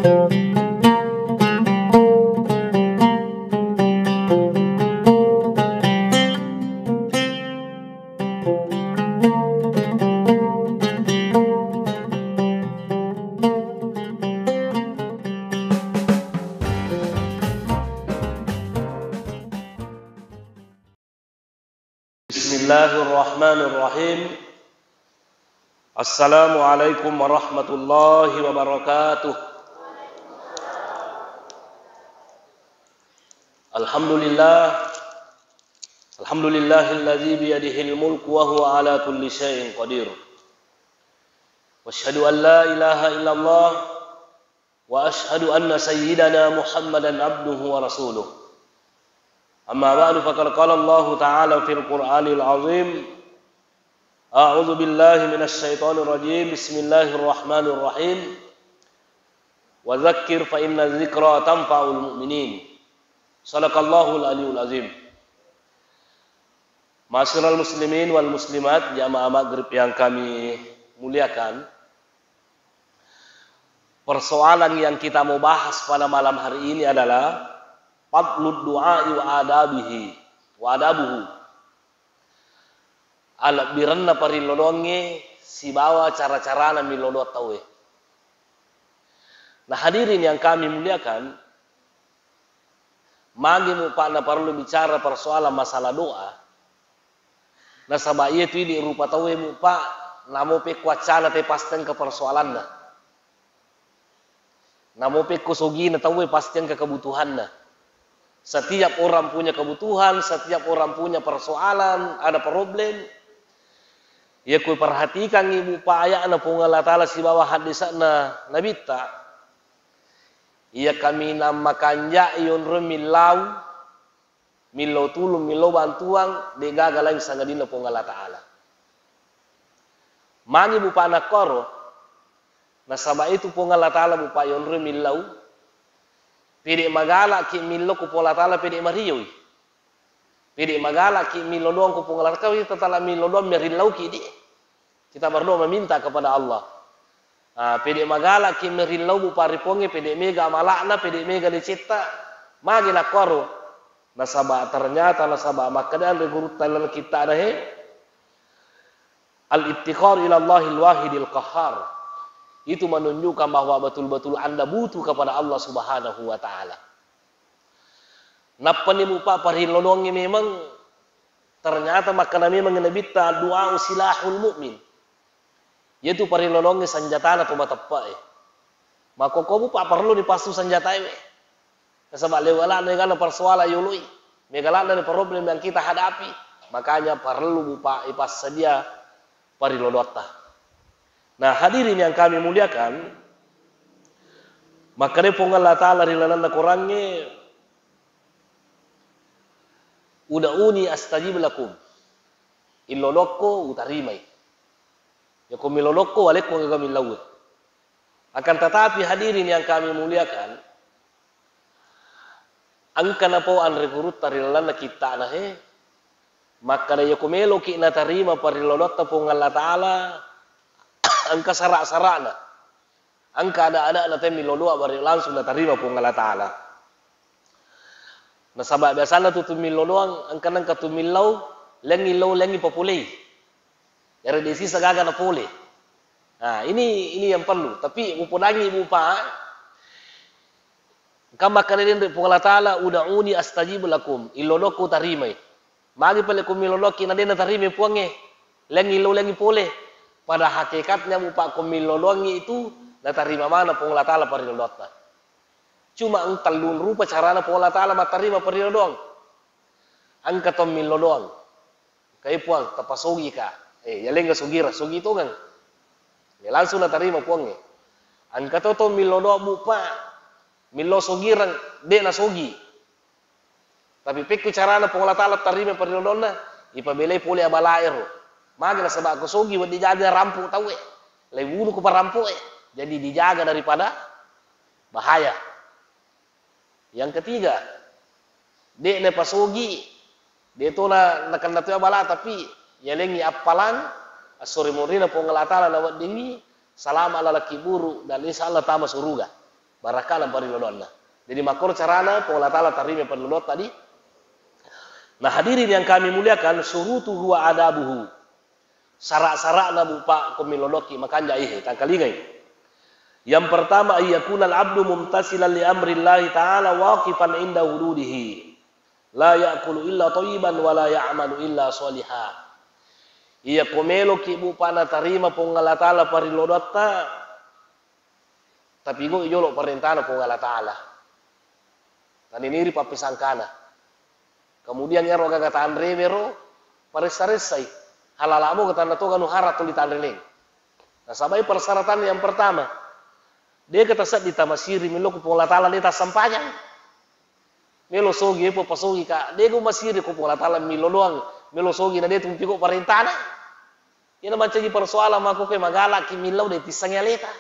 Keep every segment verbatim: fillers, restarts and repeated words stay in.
Bismillahirrahmanirrahim. Assalamualaikum warahmatullahi wabarakatuh. Alhamdulillah. Alhamdulillahilladzi biyadihil mulku wa huwa ala kulli syai'in qadir. Wa asyhadu an la ilaha illallah wa asyhadu anna sayyidana Muhammadan abduhu wa rasuluh. Amma ba'du, faqad qala Allahu ta'ala fil Qur'anil azim. A'udzu billahi minasy syaithanir rajim. Bismillahirrahmanirrahim. Wa dzakkir fa inna dzikra tanfa'ul mu'minin. Sadaqallahul aliyul azim. Ma'asyiral muslimin wal muslimat, jamaah maghrib yang kami muliakan, persoalan yang kita mau bahas pada malam hari ini adalah fadlud du'a'i wa adabihi, wa adabuhu. Alebbirenna parilloloangnge sibawa cara-carana millodoang tauwe. Nah, hadirin yang kami muliakan, magi mupa naparellu bicara persoalan masalah doa, nasaba iyatu idi rupa tauwe mupa, namo pekko accana te pasti engka persoalanna. Namo pekko sogina tauwe pasti engka kebutuhanna. Setiap orang punya kebutuhan, setiap orang punya persoalan, ada problem. Iya ku perhatikangngi mupa aya'na Puang Allah Ta'ala sibawa hadisa'na Nabitta, iya kaminang makanja'i yonroi millau, millau tulung, millau bantuang, de'gaga laing sangadinna Puang Allah Ta'ala. Magi mupa nakkoro, nasaba itu Puang Allah Ta'ala mupa yonroi millau, pede magalaki millau ku Puang Allah Ta'ala pede marioi. Pede magalaki millau doang ku Puang Allah Ta'ala, kita tala millau doang merillau ki di. Kita berdoa meminta kepada Allah. Ah, pede magalaki merillau mupa ri Puangnge, pede mega amala'na, pede mega decetta, magi nakkoro. Nasaba ternyata, nasaba makkeda anre gurutta laleng kitta'na he, al-iftiqar ila Allahil wahidil qahhar. Itu menunjukkan bahwa betul-betul Anda butuh kepada Allah Subhanahu wa Ta'ala. Nappani mupa parilloloangnge memang ternyata makkeda memang Nabitta, "Du'a silahul mu'min." Iyatu parilloloangnge sanjatana to mateppe'e. Makkokko mupa parellu nipassu sanjatae we. Nasaba lewe laleng egana persoalan yoloi. Mega laleng problem yang kita hadapi. Makanya parellu mupa ipassadia parilloloatta. Nah, hadirin yang kami muliakan, makkeda Puang Allah Ta'ala ri lalenna Korangnge, "Ud'uni astajib lakum." Illolokko utarimai. Yako millolokko walekko gaga millauwe. Akan tetapi hadirin yang kami muliakan, engka napo anre gurutta ri lalenna kitta'na he, makkeda yako meloki natarima parilloloatta Puang Allah Ta'ala, engka sara-sarana. Engka ada-adana te millau doa bare langsung natarima Puang Allah Ta'ala. Nasaba biasanna tu, tu millau doang, engka nengka tu millau, lengi lau, lengi papolei. Iyaro de sisa gaga napole. Nah, ini, ini yang perlu. Tapi upodangi mupa, engka makkeda denre Puang Allah Ta'ala, "Ud'uni astajib lakum." Illolokku tarimai. Magi pale ko miloloki na de natarima Puangnge, lengi lo lengi pole. Pada hakikatnya mupa ko miloloangngi itu natarima mana Puang Allah Ta'ala parilloloatta. Cuma engka tellung rupa carana Puang Allah Ta'ala mattarima parilloloang. Engka to miloloang. Kai Puang, tapasogika. Eh, yalenga sogirang, sogi tongeng. Ya langsung natarima Puangnge. Engka to to miloloang mupa, millau sogirang, de nasogi. Tapi pekko carana Puang Allah Ta'ala tarima parilloloanna, ipabelai pole abala ero. Magi nasaba ko sogi wedding jaga rampo tauwe. Lai wulu ko parampoe. Jadi dijaga daripada bahaya. Yang ketiga, de napasogi, de to na, nakenna to abala, tapi yalengi appalang, assori monrina Puang Allah Ta'ala naweddingi salama lalaki buru dan insya Allah tama suruga. Barakkana parillodoanna. Jadi makkoro carana Puang Allah Ta'ala tarima parillodoatta di. Nah, hadirin yang kami muliakan, syurutuhu wa adabuhu. Sara-sarana, Bu, Pak, ko millodoki makanja ihe, tangkalingai. Yang pertama, ayyakunal abdu mumtasilan li amrillahi ta'ala waqifan inda hududihi. La ya'kulu illa thayyiban wa la ya'malu illa shaliha. Iya ko meloki, Bu, Pak, natarima Puang Allah Ta'ala parillodoatta, tapigoi jolo parentana Puang Allah Ta'ala. Taniniri pappesangkana. Kemudian iyaro gaga tanrewero paressa-ressai. Halala moga tanna toga nu hara tuli tanre leng. Nasaba persyaratan yang pertama, deka taseddi tamasiri melo ku Puang Allah Ta'ala de tassampajang. Melo sogi, epo pasogi ka, dego masiri ko Puang Allah Ta'ala millo doang, melo sogi na de tumpigo parentana. Iyana mancaji persoalan mako koe magalaki millau de tissangi aleta.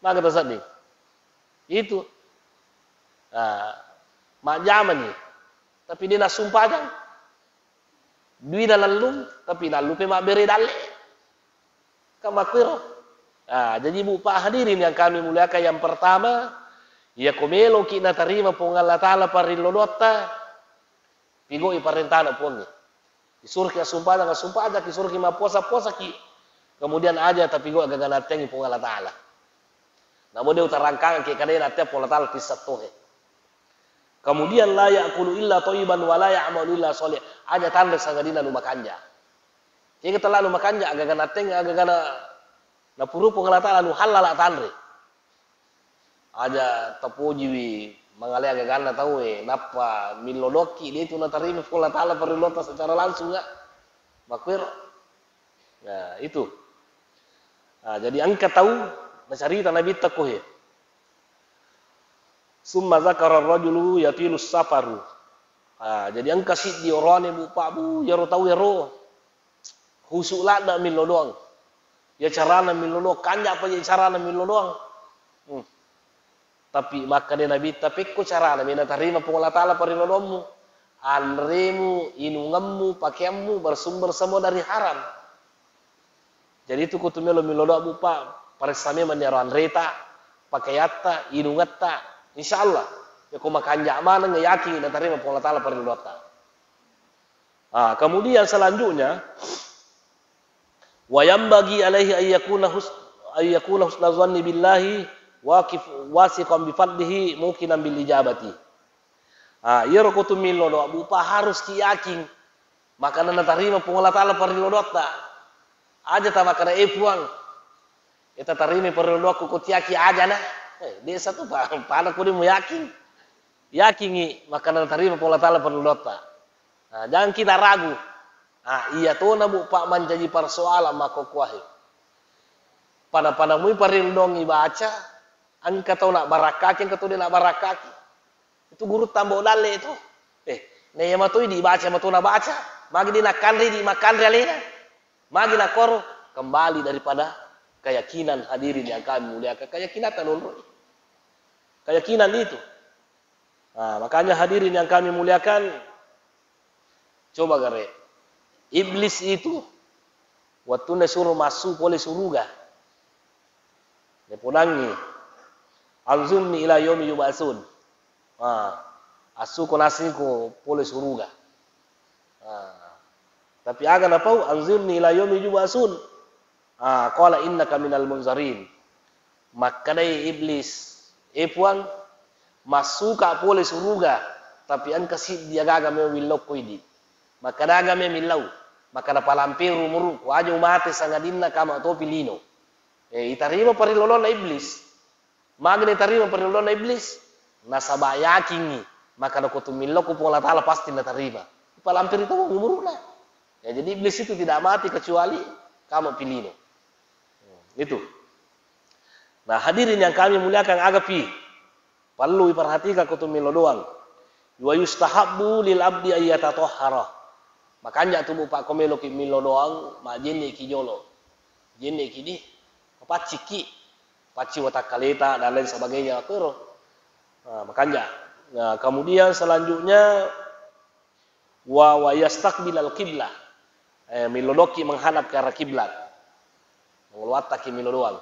Maka taseddi. Itu. Ah, majjamani. Tapi de nassumpajang. Dui nalellung, tapi nallupe mabbere dalle. Kan makkuero. Ah, jadi, Bu, Pak, hadirin yang kami muliakan, yang pertama, iya ko meloki natarima Puang Allah Ta'ala parillodoatta, pigoi parentana Puangnge. Disuruhki assumpajang, assumpajaki, disuruhki mappuasa, puasaki. Kemudian aja tapigoi agaga nattengi Puang Allah Ta'ala. Namo de utarangkangki kadae nattea Puang Allah Ta'ala tissattohe. Kemudian la ya'kulu illa thayyiban wa la ya'malu illa shalih. Aja tanre sangadinna nu makanja. Kega tella nu makanja, agaga natteng, agaga na, napuru Puang Allah Ta'ala nu hallala tanre. Aja tapojiwi mangale agaganna tauwe, nappa millo doakki, de tu natarima Puang Allah Ta'ala parillotta secara langsung, ga? Makkuero. Nah, itu. Nah, jadi engka tau nacarita Nabitta kohe. Summa zakara rajulu yatilu safaru. Ah, jadi engka siddi oroane, Bu, Pak, Bu, iyaro tau iyaro. Husu ladde millo doang. Iya carana millo doang, kanja pa iya carana millo doang. Hmm. Tapi makkeda Nabitta, pekko carana mena tarima Puang Allah Ta'ala parillodoammu, anremu, inungemmu, pakeammu bersumber semua dari haram. Jadi itu ko tu melo millo doa, Bu, Pak, paressa memang iyaro anreta, pakeatta, inungetta, insya Allah. Ya ko makanja maneng, yakin natarima Puang Allah Ta'ala parillodoatta. Ah, kemudian selanjutnya, wa yanbaghi alaihi ayyakuna hus-, ayyakuna husna zanni billahi waqif-, wasiqan bi fadlihi muqinan bil ijabati. Ah, iyaro ko tu millo doa, Bu, Pak, harus ki yakin makkeda natarima Puang Allah Ta'ala parillodoatta. Aja ta makkeda, "Eh, Puang, eh, tatarima parillodoakku ko tiaki aja na." Eh, de satu, Pak, pada ko de mu yakin. Yakingi makkeda natarima Puang Allah Ta'ala parillodoatta. Nah, jangan kita ragu. Ah, iya tona, Bu, Pak, mancaji persoalan makkokkoe. Pada-pada mui parillodoang ibaca, engka tau nabbarakkaki, engka tau de nabbarakkaki. Itu gurutta Ambo Dalle itu. Eh, na iya matoi dibaca, mato nabaca. Magi de nakkanre, di makkanre alena. Magi nakkoro, kembali daripada keyakinan, hadirin yang kami muliakan. Keyakinan tanonroi. Keyakinan itu. Nah, makanya hadirin yang kami muliakan, coba gare. Iblis itu waktunna suruh masuk pole suruga. Napodangngi, "Anzurni ila yaumi yub'atsun." Ah, assuko nasiko pole suruga. Ah, tapi aga napau, "Anzurni ila yaumi yub'atsun." Ah, qala innaka minal munzarin. Makkedai Iblis, "Eh Puang, massuka pole suruga, tapi engka siddi agaga melo willokko idi." Makkeda, "Aga melo millau?" Makkeda, "Palampe umuruku, aja umate sangadinna kama topi lino." Eh, itarima parilolona Iblis. Magi naitarima parilolona Iblis? Nasaba yakingngi makkeda ko tu millokku Puang Allah Ta'ala pasti natarima. Palampe ri tau umuru'na. Ya, jadi Iblis itu tidak mati kecuali kama pilino. Hmm, itu. Nah, hadirin yang kami muliakan, agapi perlu diperhatikan ko tu millo doang. Wa yustahabbu lil abdi ayyatatahhara. Makanja tu, Bu, Pak, ko meloki millo doang, majenneki jolo. Jenneki di, mapacciki. Pacci watakkaleta dan lain sebagainya, makkero. Nah, makanja. Nah, kemudian selanjutnya, wa, wa yastaqbilal qiblah. Eh, millo doki menghadap ke arah kiblat. Mangolo wattaki millo doang.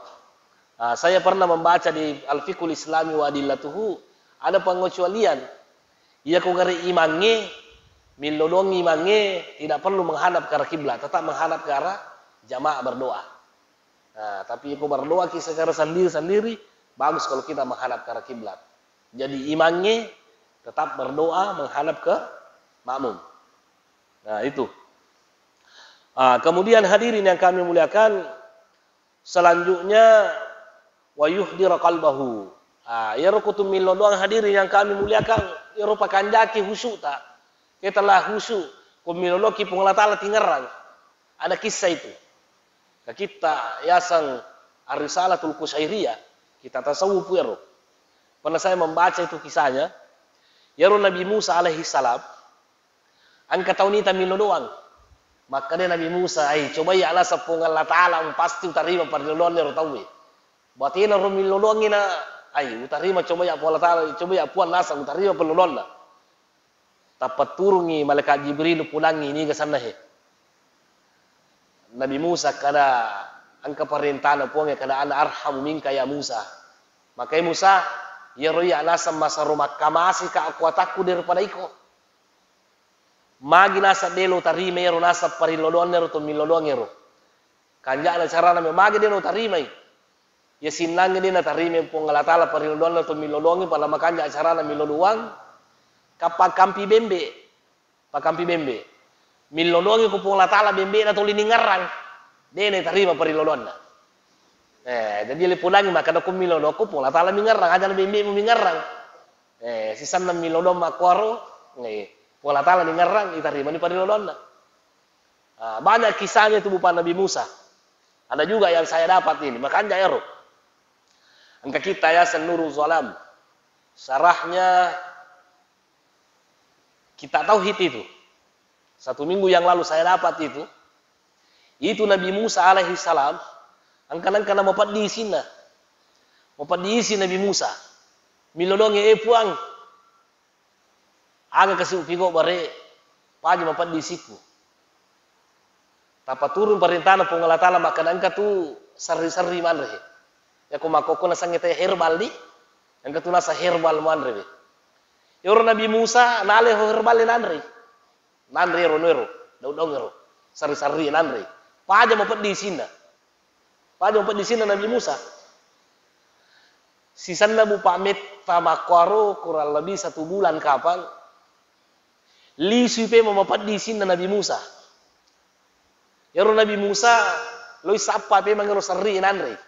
Ah, saya pernah membaca di Al-Fiqhul Islami wa Adillatuhu, ada pengecualian. Iya ko gare imangnge, millo doang imangnge, tidak perlu menghadap ke arah kiblat, tetap menghadap ke arah jamaah berdoa. Nah, tapi ko berdoa ki secara sendiri-sendiri, bagus kalau kita menghadap ke arah kiblat. Jadi imangnge tetap berdoa menghadap ke makmum. Nah, itu. Ah, kemudian hadirin yang kami muliakan, selanjutnya, wa yuhdira qalbahu. Ah, iyaro ko tu millo doang hadirin yang kami muliakan, iyaro pakanjaki khusyukta. Kita lah khusyuk, ko millo doang ki Puang Allah Taala tingerrang. Ada kisah itu. Ka kita yaseng Ar-Risalatul Qusairiyah, kita tasawuf iyaro. Pernah saya membaca itu kisahnya. Iyaro Nabi Musa alaihi salam, engka tau nita millo doang. Makkeda Nabi Musa, "Ai, cobai ya naseng Puang Allah Taala, pasti utarima parillodoanna ro tauwe." Batena ro millo doangngi na, "Ai, utarima cobai ya Puang Allah Taala, cobai ya Puang naseng utarima parillodoanna." Tappa turungi malaikat Jibril, pudangngi, "Niga senna he?" Nabi Musa kada engka parentana Puang, kada, "Ana arhamu minka ya Musa." Makai Musa, iyaro iya naseng masero makkamasika akuatakku daripada iko. Magi naseng de lo tarima iyaro naseng parillodoanna ro to millo doang ero. Kanja'na carana me-, magi de lo tarimai. Iya sinnangnge de natarimai Puang Allah Taala parillodoanna to millo doangngi, pala makanja carana millo doang, kappa kampi bembe. Pakampi bembe. Millo doangngi ko Puang Allah Taala bembe'na tuli ningerrang. De na tarima parillodoanna. Eh, jadi le pudangngi makkeda ko millo doang ko Puang Allah Taala mingerrang, aja na bembe'mu mingerrang. Eh, sisenna millo doang makkuaro, eh, Puang Allah Taala ningerrang, itarimani parillodoanna. Ah, banyak kisahnya itu, Bapak Nabi Musa. Ada juga yang saya dapat ini, makanya ero. Engka kita yaseng Nurul Zalam. Sarahnya kita tauhid itu. Satu minggu yang lalu saya dapat itu. Itu Nabi Musa alaihi salam, engka-, engka na mapeddi isinna. Mapeddi isi Nabi Musa. Millo doang, "Eh, Puang, aga kasi upigau bare, paja mapeddi isikku." Tappa turun parentana Puang Allah Taala makkeda, "Engka tu serri-serri manre he. Yako makkokko nasengnge te herbal di, engka tu naseng herbal manre be." Iyaro Nabi Musa nale ho herbal nanre. Nanre ero, nuero, daun-daun ero. Serri-serri nanre. Paja mapeddi isinna. Paja mapeddi isinna Nabi Musa. Sisenna bu pametta makkuaro kurang lebih satu bulan kapang, lisui pemeng mapeddi isinna Nabi Musa. Ero Nabi Musa loi sappa pemeng ero serri nanre,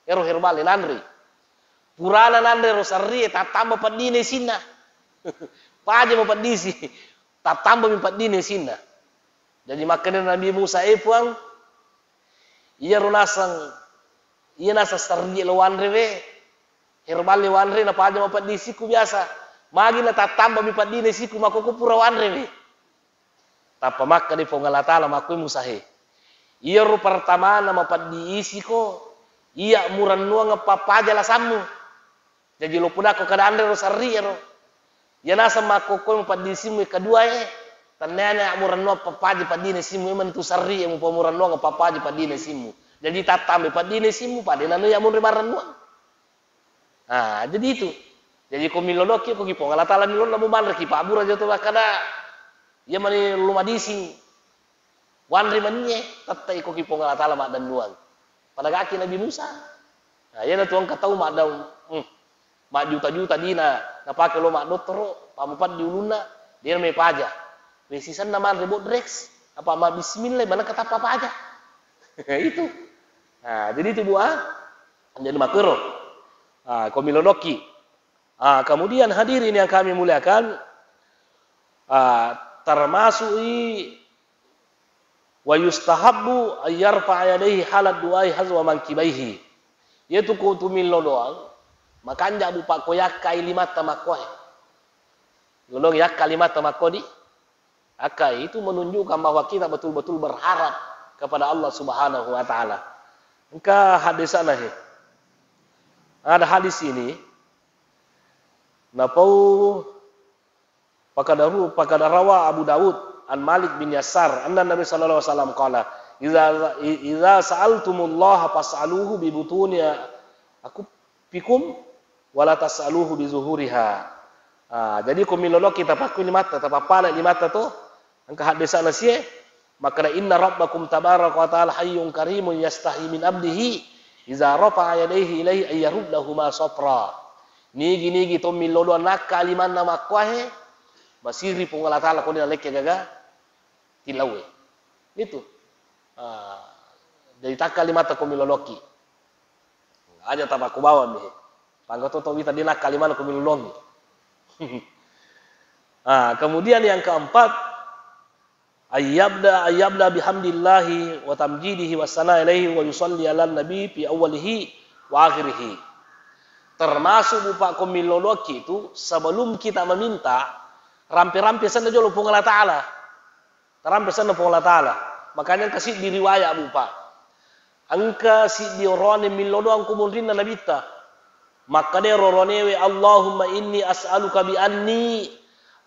ero herbal nanre. Purana nanre ero serri, tattamba peddina isinna. Paja mapeddisi, tattamba mi peddina isinna. Jadi makkeda Nabi Musa, "Eh Puang, iyaro naseng, iya naseng serri lo wanre we, herbal lo wanre, napaja mapeddi isikku biasa. Magi natattamba mi peddina isikku makkokko pura wanre we." Tappa makkeda Puang Allah Taala makkoi Musa he, "Iyaro pertamana mapeddi isiko, iya murennuang pappaja lasammu." Jaji lo pudakko kada anre ro serri ero. Iya naseng makkokkoe mapeddi isimmu, kedua e, tenniana murennuang pappaja peddina isimmu, iya mentu serri e mupamurennuang pappaja peddina isimmu. Jaji tattambai peddina isimmu, pada nanu iya munri marennuang. Nah, jadi itu. Jadi ko millo doki, ko ki Puang Allah Taala millo, namu manre ki pabura joto makkada, iya mani lo madising. Wanre manie, tette iko ki Puang Allah Taala maddennuang. Pada gaki Nabi Musa. Nah, iya na tu engka tau maddaung, hmm, majjuta-juta dina napake lo maddottoro, pamupeddi ulunna, dia mai paja. We sisenna manre bodrex, apa ma bismillah, mana katappa paja. Itu. Nah, jadi itu buah. Jadi makkero. Ah, ko millo doki. Ah, kemudian hadirin yang kami muliakan, ah, termasuk i, "Wa yustahabbu ayyarfa'a yadaihi halat du'ai hazwa mankibaihi." Iyatu ko tu millo doang, makanja bu pakko yakkai limatta makkoe. Millo doang yakka limatta makko di. Maka itu menunjukkan bahwa kita betul-betul berharap kepada Allah Subhanahu wa Ta'ala. Engka hadisana he. Ada hadis ini, napau pakadaru, pakadarawa Abu Daud an Malik bin Yasar, anna Nabi sallallahu alaihi wasallam qala, "Idza, idza sa'altumullaha fas'aluhu bi butuni, Aku pikum wala tas'aluhu bi zuhuriha. Ah, jadi ko miloloki tapakkui limatta, tapappala limatta to, engka haddesana sie, makkeda, "Inna rabbakum tabaraka wa ta'ala hayyun karimun yastahi min abdihi iza rafa'a yadayhi ilaihi ayyaruddahuma safra." Nigi-nigi to miloloang nakka limanna makkuahe, masiri Puang Allah Ta'ala ko nalekke gaga tilawe. Itu. Ah, jadi takka limatta ko miloloki. Aja tapakkubawa mi. Pangga to, to wita de nakka limanna ko miloloangngi. Ah, kemudian yang keempat, ayyabda, ayyabda bihamdillahi wa tamjidihi wa sana ilaihi wa yusalli ala nabi fi awwalihi wa akhirihi. Termasuk bupa ko miloloki itu, sebelum kita meminta, rampe-rampe senna jolo Puang Allah Ta'ala. Tarampe senna Puang Allah Ta'ala. Makanya engka siddi riwaya, bupa. Engka siddi oroane millo doang ko munrinna Nabitta. Makkeda ero oroanewe, "Allahumma inni as'aluka bi anni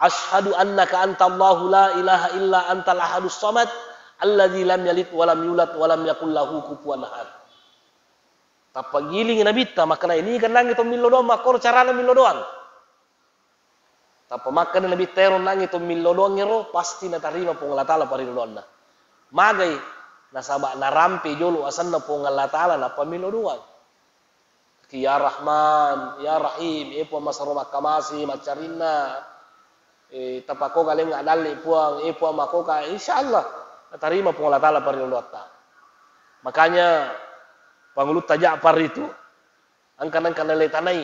asyhadu annaka anta Allahu la ilaha illa antal ahadus samad, alladzi lam yalid wa lam yulad wa lam yakul lahu kufuwan ahad." Tappa gilingi Nabitta, makkeda, "Ini gennangngi to millo doang, makkoro carana millo doang." Tappa makkeda Nabitta, "Ero nangngi to millo doang ero, pasti natarima Puang Allah Ta'ala pariloloanna." Magai? Nasaba narampe jolo asenna Puang Allah Ta'ala, nappa millo doang. Ki, "Ya Rahman, ya Rahim, e Puang masero makkamase maccarinna, e, tapakkoka lengnga dalle Puang, e Puang makkoka," insya Allah natarima Puang Allah Ta'ala pariloloatta. Makanya Pangulutta Ja'far itu, engka nengka nalai tanai.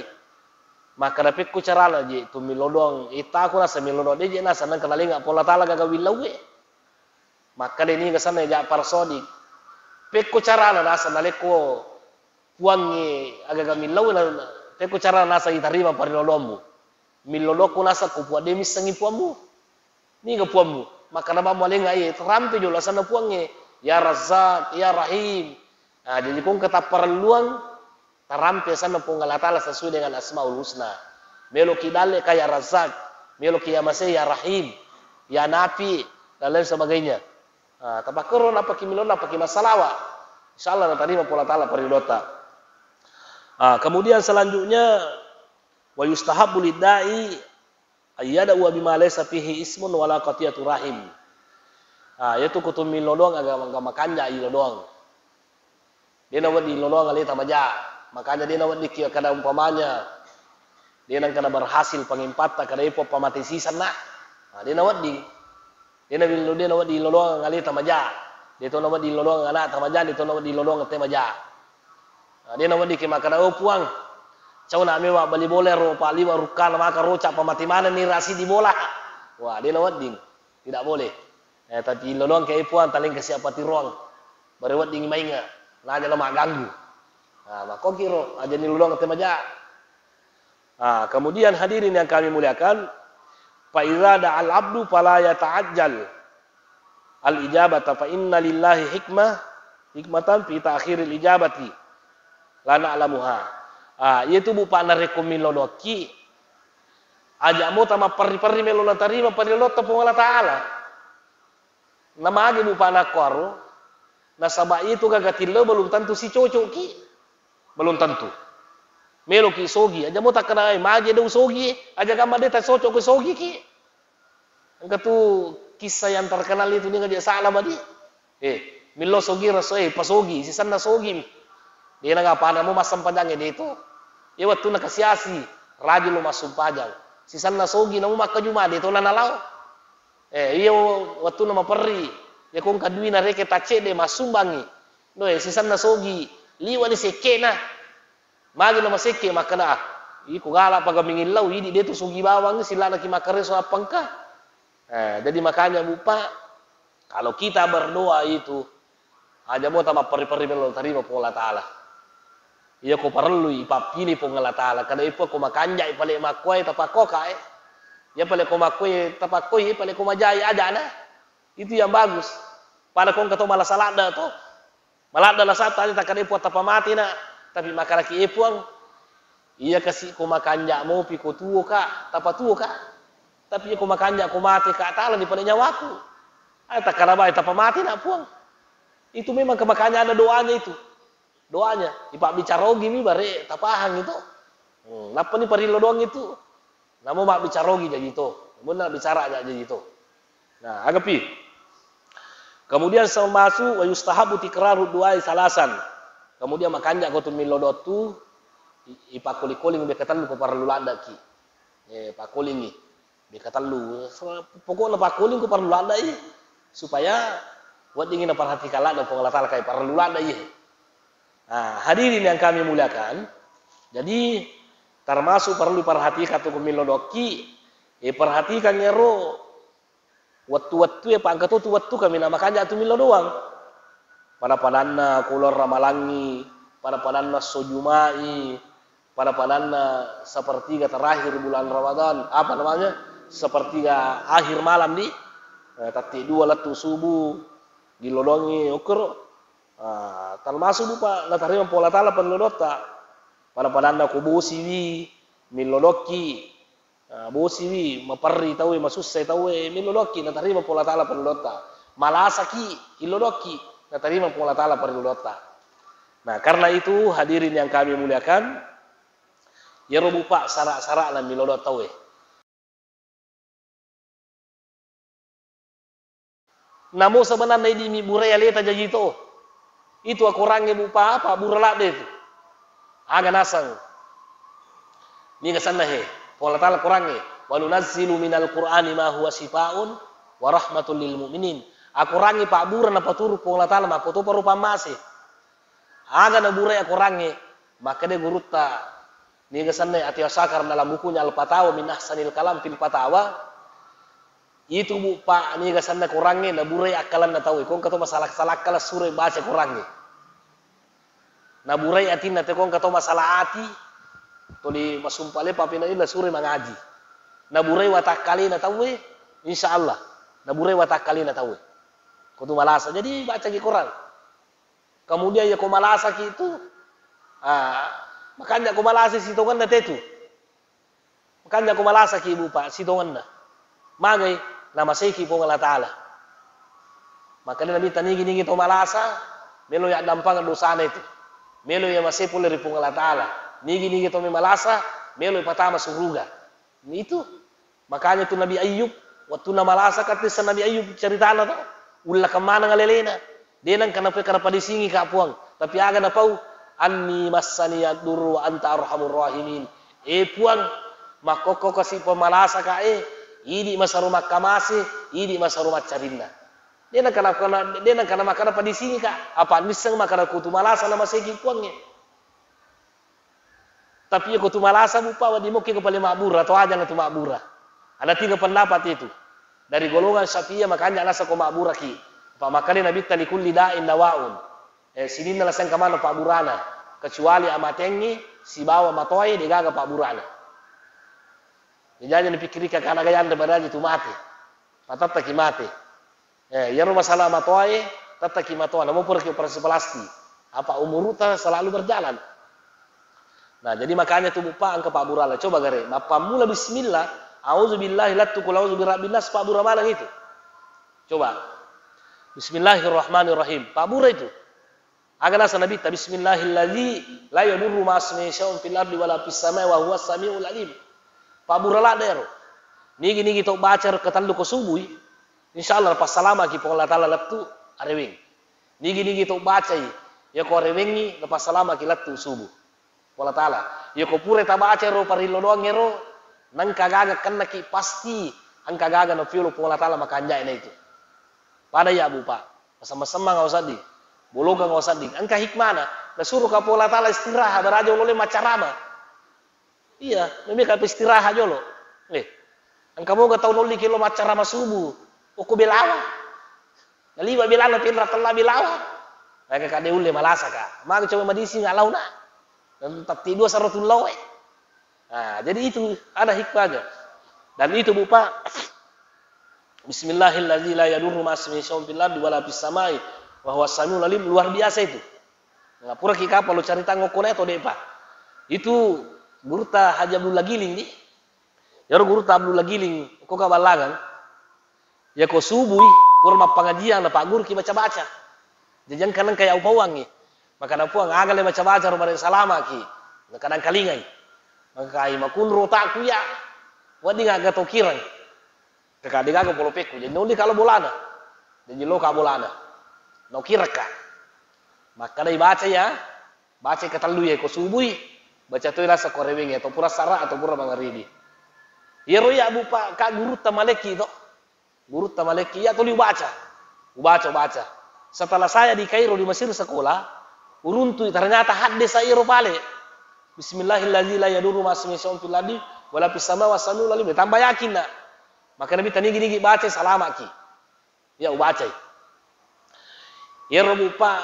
Makkeda, "Pekko carana je to millo doang ittaku nasa millo doang, de je nasa nengka nalenga Puang Allah Ta'ala gaga willauwe." Makkeda, "Ini gasanna Ja'far Shadiq. Pekko carana nasa nalekko Puangnge agaga millau na, pekko carana nasa itarima pariloloammu. Millo doangku nasa ku Puang de missengi Puammu." Niga Puammu? Makkeda, "Bammu alenga e, tarampe jolo asenna Puangnge, ya Razzaq, ya Rahim." Nah, jadi ko engka tapparelluang, tarampe asenna Puang Allah Ta'ala sesuai dengan Asmaul Husna. Meloki dalle ka ya Razzaq, meloki ya Masih ya Rahim, ya Nafi, dan lain sebagainya. Nah, tapakkoro nappaki millo, nappaki massalawa. Insya Allah natarima Puang Allah Ta'ala pariloloatta. Ah, kemudian selanjutnya, wa yustahabbu lidda'i ayyada'u bima laisa fihi ismun wala qatiyatu rahim. Ah, yaitu ko to millo doang aga, aga makanja illo doang. De nawedding illo doang aleta maja. Makanya de nawedding ki kada umpamanya de nengka berhasil pangempatta kada e Puang pamate sisenna. Ah, de nawedding. De nawedding, de nawedding illo doang aleta maja. De to nawedding illo doang anakta maja, de to nawedding illo doang te maja. Ah, de nawedding ki makkeda, "Oh Puang, cauna mewa bali bola ro, pa liwa rukkana maka roca pamati manenni rasi di bola." Wah, de nawedding. Tidak boleh. Eh, tapi illo doang ke, "Eh Puang, talengka siapa tiroang." Bare wedding mainga. Naja lo magganggu. Nah, makkoki ro, aja ni illo doang te maja. Ah, kemudian hadirin yang kami muliakan, fa idza da'al abdu fala yata'ajjal al ijabata fa inna lillahi hikmah, hikmatan fi ta'khiril ijabati la na'lamuha. Ah, iyatu bupa narekko millo doakki, aja mo tamapperri-perri melo natarima parilolotta Puang Allah Ta'ala. Namagi bupa nakkuaro, nasaba itu gaga tillo belum tentu sicocoki. Belum tentu. Meloki sogi, aja mo takkeda, "Eh, magi dau sogi, aja gamma de tasocok ko sogi ki." Engka tu kisah yang terkenal itu, niga je sala badi. Eh, millo sogi raso, eh, pasogi, sisenna sogi mi. De na gapana mo massempajangnge de to. Iya wettunna kasiasi, rajin lo massumpajang. Sisenna sogi namo makkajuma de to na nalao. Eh, iya wettunna maperri, iya ko engka dui nareke taccedde massumbangngi. Doe, sisenna sogi, liwani sekkena. Magi na masekke makkeda, "Ah, iko gala paga mingillau, idi de tu sugi bawang, silana ki makkareso appangka." Eh, jadi makanya bupa, kalau kita berdoa itu, aja mo tamapperri-perri melo tarima Puang Allah Ta'ala. Iya ko parellui ipappili Puang Allah Ta'ala, kada ipua ko makanjai pale makkuai tapakkoka e. Iya pale ko makkoi tapakkoi, pale ko majai ajana. Itu yang bagus. Pada ko engka to malasa ladda to. Maladda lasata aja takkeda Puang tapamati na, tapi makkedaki, "Eh Puang, iya kasi ko makanja mopi ko tuo ka, tapatuo ka." Tapi iya ko makanja ko mate ka, tala ni pada nyawaku. Ai takkeda bae tapamati na Puang. Itu memang kemakanya ada doanya itu. doanya. Ipabbicara ogi mi bare tapahang itu. Hmm, nappa ni parillo doang itu. Namo mabbicara ogi jaji to. Namo na bicara aja jaji to. Nah, agapi. Kemudian samasu wa yustahabu tikraru duai salasan. Kemudian makanja ko tu millo doang tu i-, ipakoli-koli beka tellu ko parellu laddaki. Eh, pakolingi. Beka tellu. Pokokna pakoling ko parellu laddai supaya weddingi naperhatikan ladda Puang Allah Taala kai parellu laddai. Nah, hadirin yang kami muliakan, jadi termasuk perlu perhatikan tu millo doang ki, eh, perhatikan ero wettu-wettu e, pangka to tu wettu kami na makanja tu millo doang. Pada-padanna kulon ramalangi, pada-padanna sojumai, pada-padanna sepertiga terakhir bulan Ramadan, apa namanya, sepertiga akhir malam di, eh, tatti dua lettu subuh, dilodongi okkoro. Ah, termasuk dupa natarima Puang Allah Taala penlodotta. Pada-padanna ko bosiwi, millo doang ki, ah, bosiwi, maperri tauwe, masussai tauwe, millo doang ki natarima Puang Allah Taala penlodotta. Malasaki, illo doang ki natarima Puang Allah Taala penlodotta. Nah, karena itu hadirin yang kami muliakan, yero bupa sara-sarana millo doang tauwe. Namo sebenarna idi mi burai aleta jaji to. Itu akorangnge bupa apa bura ladde tu. Aga nasang. Niga sanna he. Puang Allah Taala korangnge. Wa nunazzilu minal Qur'ani ma huwa syifaun wa rahmatul lil mu'minin. Akorangnge pabbura napaturu Puang Allah Taala makkotopa rupa mase. Aga naburai akorangnge, makkeda gurutta, niga senna Atiyah Sakar dalam bukunya Al-Fatawa min Ahsanil Kalam fil Fatawa, itu bu pa niga senna korangnge naburai akkalenna tauwe, ko engka to masalah-salah akkala suro baca korangnge. Naburai atinna te ko engka to masalah ati, tuli masumpa lepa pina illa suro mangaji. Naburai watakkalena tauwe, insya Allah, naburai watakkalena tauwe. Ko tu malasa, jadi bacaki korang. Kemudian ya ko malasaki itu, ah, makanja ko malasa sitongenna tetu. Makanja ko malasaki ibu pa sitongenna. Magai namaseiki Puang Allah Taala. Makanya Nabi ta nigi-nigi to malasa, melo ya dampang dosana itu. Melo ya masih pole ri Puang Allah Taala. Nigi-nigi to malasa, melo patama suruga. Itu. Makanya tu Nabi Ayub, waktu na malasa katte sa Nabi Ayub ceritana to, ulla kemana ngalelena. Dia nang kana pe kana padisingi ka Puang, tapi aga na pau, anni massani yadurru wa anta arhamur rahimin. Eh Puang, makkokko kasi pemalasa ka eh, idi masaru makkamase, idi masaru maccarinna. Dia nang kana, kana, dia nang kana makana padisingi ka, apa nisseng makana kutu malasa na maseki Puang eh. Tapi iya ko tu malasa mupa, wedding mokki ko pale mabbura, atau aja na tu mabbura. Ada tiga pendapat itu. Dari golongan Syafi'iyah makanya nasa ko mabbura ki. Apa makanya Nabi ta likulli da'in dawaun. Eh, sininna laseng kamana pabburana. Kecuali amatengi sibawa matoai degaga pabburana. Jaji napikkirika kana gayanda baraji tu mate. Patattaki mate. Eh, iyaro masalah matoae, tettaki matoa, namo puraki operasi plastik. Apa umuru'ta selalu berjalan. Nah, jadi makanya tu mupa engka pabburala. Coba gare, mappammula bismillah, auzubillahi lattu qul auzu birabbin nas, pabbura maneng itu. Coba. Bismillahirrahmanirrahim. Pabbura itu. Aga nasa Nabitta, "Bismillahilladzi la yadurru ma'asmihi syai'un fil ardi wala fis samai wa huwas samiul alim." Pabbura ladde ero. Nigi-nigi to baca ero ketellu ko subui, insyaallah napassalamaki Puang Allah Taala lettu areweng. Nigi-nigi to bacai, yako arewengngi napassalamaki lettu subuh. Puang Allah Taala. Yako pura tabaca ero parillo doang ero, nengka gaga kennaki pasti engka gaga nafiolo Puang Allah Taala makanjai na itu. Pada ya, Bu, Pak. Masemmang-semmang awa sedding. Bolokeng awa sedding. Engka hikmana. Nasuro ka Puang Allah Taala istirahat, baraja olole maccarama. Iya, memang ka istirahat jolo. Eh. Engka moga tau nolli kilo maccarama subuh. Okko belawa. Naliwa belana penra tella belawa. Maka ka de ulle malasa ka. Maka coba madising alauna. Dan tatti dua saro tullawe. Nah, jadi itu ada hikmahnya. Dan itu, Bu, Pak. Bismillahilladzi la yadurru ma'asmihi syai'un fil ardi wala fis samai wa huwas samiul alim, luar biasa itu. Nah, pura ki kapal lo caritang okkona to depa. Itu gurta Haji Abdullah Giling di. Yaro gurta Abdullah Giling ko kaballangan. Ya ko subui pura mappangajiang na pagguruki baca-baca. Jajang kanang kaya upauangi. Makkeda, "Puang, aga le baca-baca ro bare salamaki?" Nakadang kalingai. Maka kai makunro otakku iya. Wedding aga to kireng. Kaka degaga polopekku. Jadi naulli kalo bolana. Jadi loka bolana. Naukirekka. Makkadai baca ya. Baca katellu ya ko subui. Baca toi lasa ko reweng ya. Atau pura sara atau pura mangaribi. Iyaro ya bupa ka gurutta malekki to. Gurutta malekki, iya tuli ubaca. Ubaca, ubaca. Setelah saya di Kairo, di Mesir sekolah, uruntui, ternyata hadde sa iyaro pale. Bismillahilladzi la yadurru ma'asmihi syai'un fil ardi wala fis samawati wa huwal samiul alim. Tambah yakin na. Maka Nabi tanigi-nigi baca salamaki. Iya ubacai. Iyaro bupa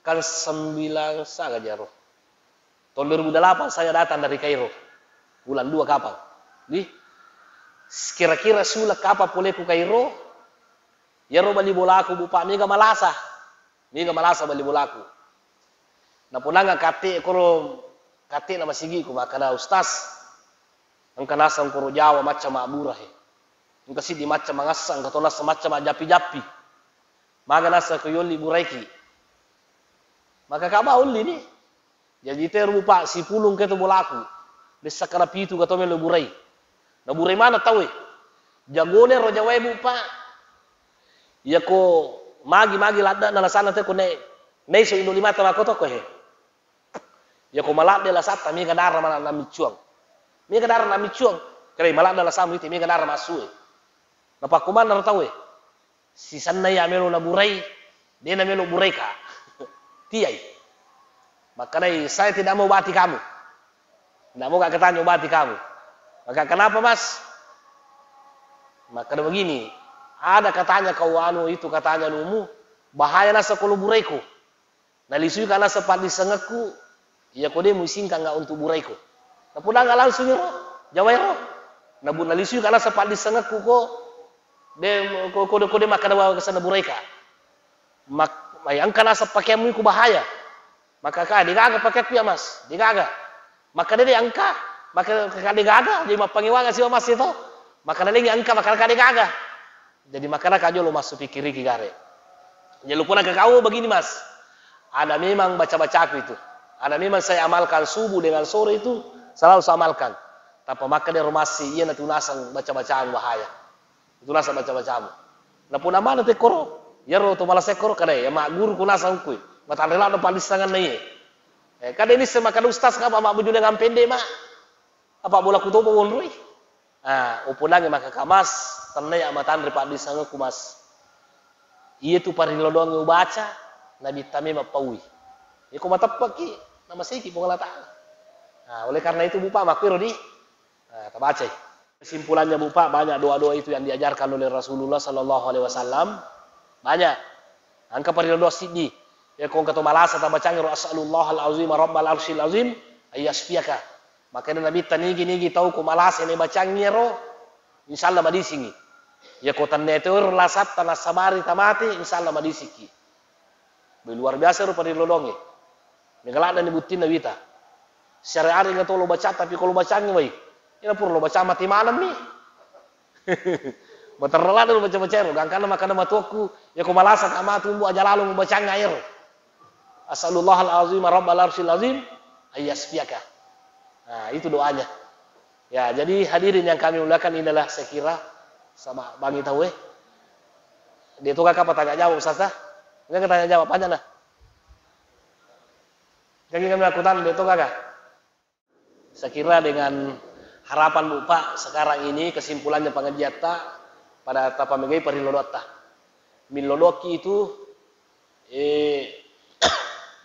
kan sembilan saga jaro. Tahun dua ribu delapan saya datang dari Kairo. Bulan dua kapang. Di kira-kira suleng kapang pole ku Kairo, iyaro bali bolaku bupa mega malasa. Mega malasa bali bolaku. Naponanga kate koro kate na masigiku makkada, "Ustaz, engka naseng koro Jawa macca mabbura he. Engka siddi macca mangassa, engka to naseng macca majjappi-jappi. Maga naseng ko yolli buraiki?" Maka kaba ulli ni. Jaji teru bupa sipulung ketu bolaku. Dessa kada pitu ga to melo burai. Na burai mana tau e. Jagone ro Jawae bupa. Yako magi-magi ladde na lasana te ko ne. Naiso indo limata makoto ko he. Yako maladde lasatta mega dara mana namiccuang. Mega dara namiccuang. Kere maladde lasamu ite mega dara massu e. Napakko mana ro tau e. Sisenna iya melo naburai, de na melo buraika. Tiai. Makkedai, "Saya tidak mau obati kamu. Tidak mau kak katanya obati kamu." Maka, "Kenapa, Mas?" Makkeda begini, "Ada katanya kau anu itu, katanya anumu, bahaya nasa kalau buraiku." Nalisui kana sepaddissengekku, iya ko de muisingkang nga untuk buraiko. Napodanga langsung ro, Jawa ro. Nabu nalisui kana sepaddissengekku ko, de ko ko de ko de makkeda wawa kesana buraika. Mak, mai engka naseng pakeammu iku bahaya. Maka ka, degaga pakeakku ya, Mas, degaga. Maka de, de engka, maka ka degaga, jadi mappangewanga siwa Mas itu. Maka nalengi engka, maka ka degaga. Jadi makkadaka jolo massu pikkiriki gare. Jadi lupona ke kau begini, Mas. Ada memang baca-bacaku itu. Ada memang saya amalkan subuh dengan sore itu selalu saya amalkan. Tanpa makkeda ro massi iya na tunasang baca-bacaan bahaya. Itu nasang baca-bacamu. Napuna mana tekkoro? Yaro to malas ekkoro kada ya mak guru ku nasang kui. Matanre lado palissangan na iye. Eh, kada ini sema kada ustaz ka apa mak bujune ngampende mak. Apa bola kutobo wonroi? Ah, upodangngi makkaka, Mas, tennaya matanre paddissengekku, Mas. Iyatu parilodongnge ubaca, nabitta memang paui. Iko mateppekki, namasiki Puang Allah Ta'ala. Nah, oleh karena itu, Bupa, makkuiro di, nah, tabacai. Kesimpulannya, Bupa, banyak doa-doa itu yang diajarkan oleh Rasulullah sallallahu alaihi wasallam. Banyak. Engka parilodoa siddi. Ya, ko engka to malasa tabacangi ro, "As'alullahal azim rabbal arsyil azim ayyasfiyaka." Makanya Nabitta nigi-nigi tau ko malasa nabacangi ro, insyaallah madisingi. Ya ko tennia to ro lasatta nassabari tamate, insyaallah madisikki. Be, luar biasa ro parilolongnge. Mega ladda ni buttinna wita. Syariat inga to lo baca, tapi ko lo bacangi wai. Ina pura lo baca mati maneng mi. Materra ladda lo baca-baca ero, gangkanna makkada matuakku, ya ko malasa ka matu mbu aja lalo mubacang aero. As'alullahal azim rabbal arsyil azim ayyasfiyaka. Nah, itu doanya. Ya, jadi hadirin yang kami muliakan, inilah saya kira sama bangi tahu eh. Dia tu kakak pertanyaan jawab Ustaz ah. Enggak tanya jawab, panjang nah. Jadi kami aku tanya dia tu kakak. Saya kira dengan harapan Bupa sekarang ini kesimpulannya pengajiatta pada tapamegai parilodoatta. Millodoki itu eh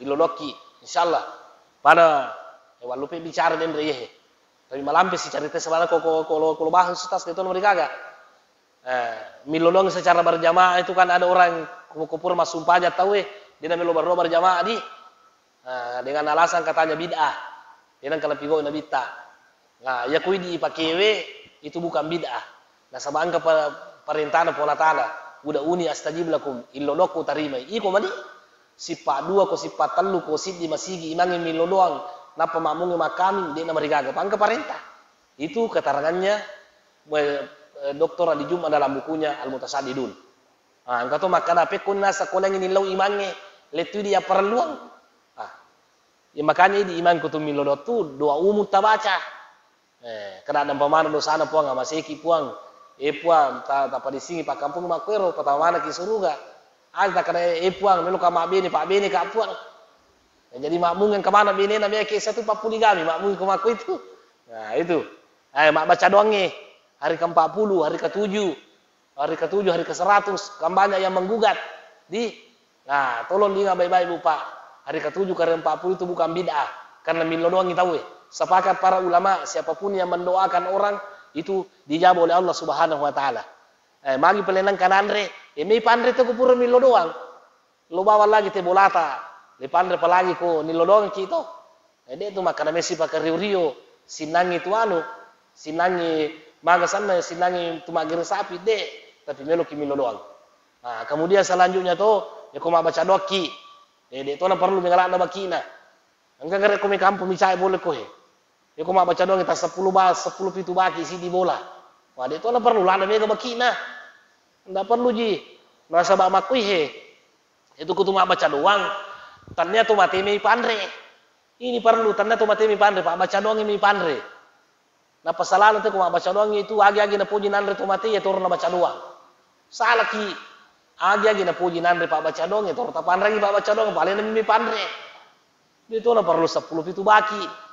illodoki insyaallah. Pada eh wallupe bicara denre eh. Tapi malampe si cerita sebenarnya ko ko ko lo bahas tas itu nomor gaga. Eh, milolong secara berjamaah itu kan ada orang ku-, kupur massumpajang tau eh, dia namelo berdoa berjamaah di. Nah, dengan alasan katanya bid'ah. Dia nang kalepigo nabitta. Nah, ya kui di ipakewe itu bukan bid'ah. Nasaba engka pa-, parentana Puang Allah Ta'ala, "Ud'uni astajib lakum," illodokku tarimai. Iko mani, sippa dua ko sippa tellu ko siddi masigi imangnge millo doang, nappa makmungnge makkaming, de namarigaga. Pa engka parenta. Itu keterangannya, eh, Doktor Ali Juma dalam bukunya Al-Mutasaddidun. Ah, engka to makkada, "Pekkoni nasakkolangi nillau imangnge, lettui di apparelluang." Ya, makanya idi imangku tu millo doang tu doa umum tabaca. Eh, kada ada umpamana dosana, Puang, amaseki, Puang. Eh, Puang, ta-, tapadisingi pakkampung makkuero, patama manaki suruga. Ada kada, eh, Puang, melo ka mabbene, pabbene ka, Puang. Ya, jadi makmung yang kemana bene na meke satu papuligami, makmung ke makku itu. Nah, itu. Eh, mabbaca doangnge. Hari keempat puluh, hari ketujuh. Hari ketujuh, hari ke seratus, kan banyak yang menggugat. Di, nah, tolong diingat baik-baik, Bu, Pak. Hari ketujuh, hari empat puluh itu bukan bid'ah. Karena millo doang tau, eh. Sepakat para ulama, siapapun yang mendoakan orang, itu dijawab oleh Allah Subhanahu wa Ta'ala. Eh, magi pale nengka nanre, eh, mei panre tu ko pura millo doang. Lo bawang lagi te bolata, le panre apalagi ko nillo doang ki to. Eh, de tu makkana mesi paka rio-rio, sinangi tu anu, sinangi maga sanna, sinangi tu maggere sapi, de, tapi melo ki millo doang. Nah, kemudian selanjutnya to, ya ko mabbaca doang ki, eh, de to na perlu mengalakna bakina. Engka gare ko mai kampung micae bola ko he. Iko mabbaca doang ta seppulo ba-, seppulo pitu baki sidi bola. Wah, de to na perlu lada mega bakina. Nda perlu ji. Nasaba makkui he. Itu kutu mabbaca doang. Tania to mate mai panre. Ini perlu, tania to mate mai panre, pabbaca doang mai panre. Nappa salana te ko mabbaca doang itu agi-agi napoji nanre to mate ya toro nabaca doang. Salaki. Agi-agi napoji nanre pabbaca doang ya toro tapanrangi pabbaca doang, palena mi panre. Itu na perlu seppulo pitu baki.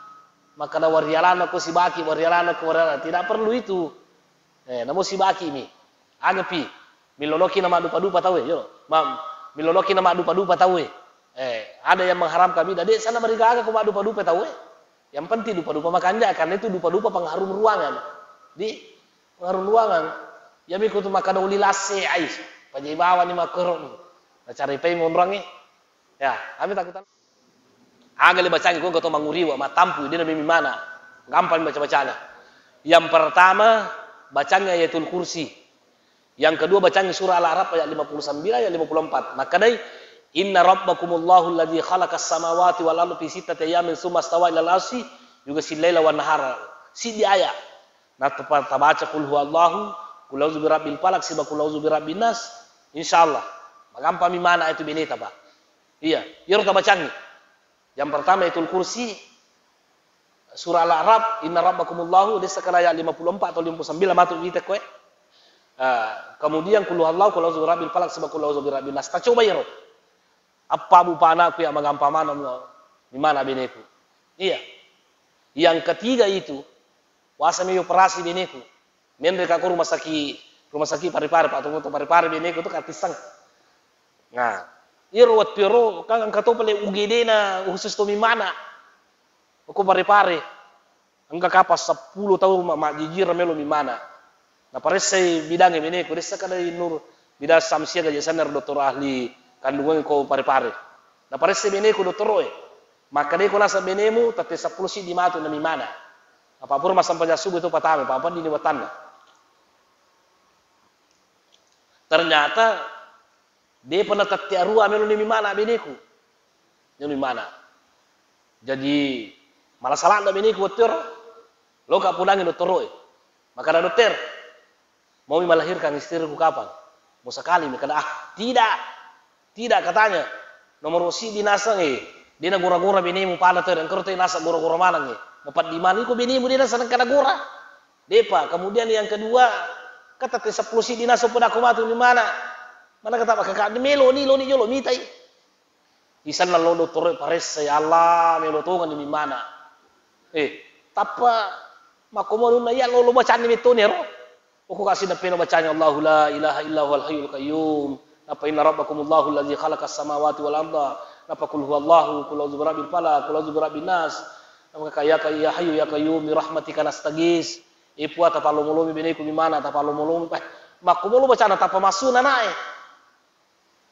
Makkada warialana ko sibaki, warialana ko warialana. Tidak perlu itu. Eh, namo sibaki mi. Agapi. Miloloki na maddupa-dupa tau, eh, yo. Ma-, miloloki na maddupa-dupa tau, eh. Eh, ada yang mengharamkan bid'ah. Dek sana marigaga ko maddupa-dupa tau, eh. Yang penting dupa-dupa makanja, karena itu dupa-dupa pengharum ruangan. Di pengharum ruangan. Ya miku tu makkada uli lasse, ai. Pajai bawani makkoro. Nacari pai monrang, eh. Ya, kami takutan. Aga le bacangi ko engka to manguriwa, mattampu, dena mimi mana. Gampang baca-bacana. Yang pertama, bacangi Ayatul Kursi. Yang kedua, bacangi surah Al-A'raf ayat lima puluh sembilan, ayat lima puluh empat. Makkedai, "Inna rabbakumullahu alladzi khalaqas samawati wal arda fi sittati ayyamin tsumma stawa ilal arsy yughsyil laila wan nahara." Siddi ayat. Natapa-, tabaca qul huwallahu, qul a'udzu birabbil falaq, siba qul a'udzu birabbin nas. Insyaallah. Magampang mi mana itu beneta, Pak. Iya, iyaro tabacangi. Yang pertama Ayatul Kursi, surah Al-A'raf, "Inna rabbakumullahu", dessa kala ayat lima puluh empat atau lima puluh sembilan matu wita koe. Ah, kemudian qul huwallahu, qul a'udzu birabbil falaq, siba qul a'udzu birabbin nas. Tacoba iyaro. Appa bu panaku ya magampang mana mi mana beneku. Iya. Yang ketiga itu, wasa mi operasi beneku. Menre ka ko rumah sakit, rumah sakit Parepare, Pak, to Parepare beneku tu katisseng. Nah, iyaro wettu ero kan engka to pale U G D-na khusus to mi mana. Ko Parepare. Engka kapang seppulo taung ma-, majjijireng melo mi mana. Naparessai bidangnge beneku, dessa kada Nur, bidang Samsia gaji senna dokter ahli kandungan ko Parepare. Naparessai beneku dottoroe. Makkedai ko naseng benemu, tette seppulo siddi matu na mi mana. Apa pura massempajang subuh itu patama, apa dini watanna. Ternyata depa na tette arua melo ni mi mana beneku. Ni mi mana. Jadi, mala salakna beneku wettu ero. Loka pudangi dottoroe. Makkada dokter, "Mau mi melahirkan istriku kapan?" "Mau sekali mi." Kada, "Ah, tidak. Tidak," katanya. "Nomor siddi naseng, eh, dena gora-gora benemu pada to, engkaro to naseng gora-gora maneng, eh. Mapeddi maneng iko benemu dena seneng kada gora." Depa, kemudian yang kedua, kata te seppulo siddi naseng pada aku matu mi mana. Mana kata, "Kakak, melo ni, lo ni jolo mitai." Isenna lo dottoroe paressa, ya Allah, melo tongeng ni mi mana. Eh, tappa makkomo anunna iya lo, lo bacanni mettoni ero. Oko kasi nappeno bacanni Allahu la ilaha illa huwal hayyul qayyum. Nappa inna rabbakumullahu allazi khalaqas samawati wal arda. Nappa qul huwallahu, qul a'udzu birabbil falaq, qul a'udzu birabbin nas. Nappa ka ya, ka ya hayyu ya qayyum bi rahmatika nastaghis. Eh, Puang, tapallomo-lomi beneku mi mana, tapallomo-lomi. Eh, makkomo lo bacanna tappa massu nanae.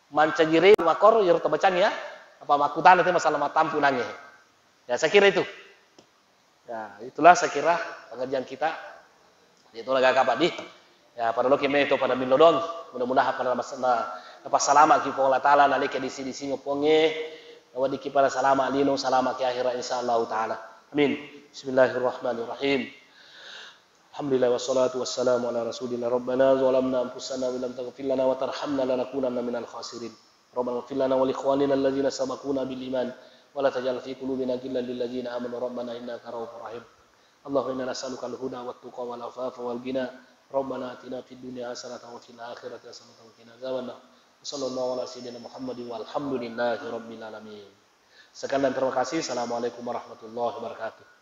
Mancaji relu makkoro iyaro tabacangi ya. Apa makkutana te masalah mattampu nangnge. Ya, saya kira itu. Ya, itulah saya kira pengajian kita. Itu lagi apa di? Ya, pada loki me to pada millo doang. Mudah-mudahan pada mas-, na-, napassalama ki Puang Allah Taala, naleke disi-disi ngopongnge. Nawadiki pada salama lino, salama ki akhirat insyaallah taala. Amin. Bismillahirrahmanirrahim. Alhamdulillah, wassalatu wassalamu ala Rasulillah. Rabbana zalamna anfusana wa lam taghfir lana wa tarhamna lanakunanna minal khasirin. Rabbana ighfir lana wa li ikhwanina alladzina sabaquna bil iman ولا تجعل في قلوبنا غلا للذين آمنوا ربنا إنك رؤوف رحيم. اللهم إنا نسألك الهدى والتقى والعفاف والغنى. ربنا آتنا في الدنيا حسنة وفي الآخرة حسنة وقنا عذاب النار. وصلى الله على سيدنا محمد والحمد لله رب العالمين. Sekian dan terima kasih. Assalamualaikum warahmatullahi wabarakatuh.